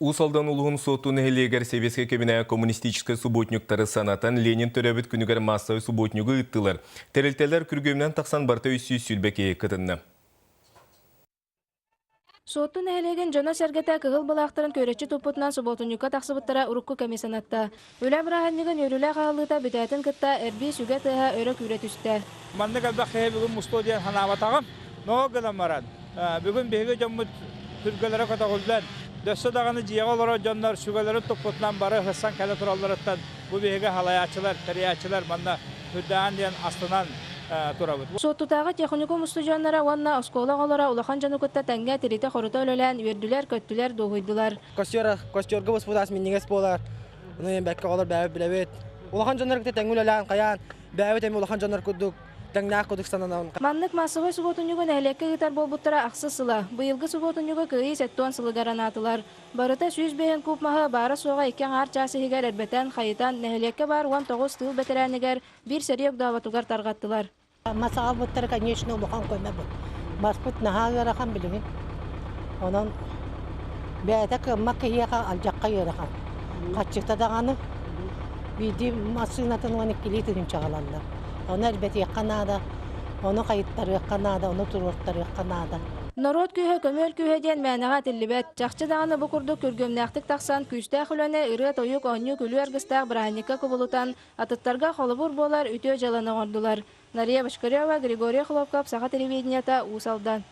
Уус Алдан улууһун Суотту нэһилиэгэр Сэбиэскэй кэминээҕи коммунистическай субботниктары санатан Ленин төрөөбүт күнүгэр маассабай субботнигы ыыттылар. Тэрилтэлэр күргүөмүнэн тахсан барыта 320 киһи кытынна. Суотту нэһилиэгин дьоно-сэргэтэ кыһыл былаахтарын күөрэччи туппутунан субуотунньукка тахсыбыттара урукку кэми санатта. Үлэ бырааһынньыгын үөрүүлээх аһыллыыта бүтээтин кытта эрбии сүгэ тыаһа өрө күүрэ түстэ. Маннык элбэх киһи бүгүн мустуо диэн санаабатаҕым. Ноо гынан баран, бүгүн биһиги дьоммут сүргэлэрэ көтөҕүллэн, дөссө даҕаны дьиэҕэ олорор дьоннор сүгэлэрин туппутунан бары ыһыссан кэлэ туралларыттан бу биһиги халайааччылар, тэрийээччилэр манна үрдээн диэн астынан турабыт. Суоттутааҕы техникум устудьуоннара уонна оскуола оҕолоро улахан дьону кытта тэҥҥэ тиритэ-хорута үлэлээн үөрдүлэр-көттүлэр, дуоһуйдулар. Костер, костерга буспут ас минньигэс буолар. Ону бэккэ оҕолор бэйэбит билэбит. Улахан дьоннор кытта тэҥҥэ үлэлээн хайаан бэйэбит эмиэ улахан дьоннор курдук тэҥнээх курдук сананабын. Маннык маассабай субуотунньугу нэһилиэккэ ыытар буолбуттара ахсыс сыла. Быйылгы субуотунньугу Кыайыы сэттэ сылыгар анаатылар. Барыта 105 куб маһы баара-суоҕа икки аҥаар чаас иһигэр эрбэтэн, хайытан, нэһилиэккэ баар 19 тыыл бэтэрээнигэр биир сэрии огдооботугар тарҕаттылар. Мас аҕалбыттара, конечно, улахан көмө бу. Маспыт наһаа ыарахан билигин. Онон бэйэтэ кыаммат киһиэхэ алдьахха ыарахан. Хаччыта даҕаны биирдии массыынатын 12-лии тыһыынча аҕалаллар. Ону элбэтиэххэ наада, ону хайыттарыахха наада, ону туруортарыахха наада. Норуот күүһэ көмүөл күүһэ диэн мээнэҕэ этиллибэт. Чахчы даҕаны бу курдук күргүөмнээхтик тахсан, күүстээх үлэни ырыа-тойук, оонньуу-күлүү аргыстаах бырааһынньыкка кубулутан, атыттарга холобур буолар үтүө дьыаланы оҥордулар. Нария Бочкарева, Григорий Хлопков, Саха телевидениета, Уус Алдан.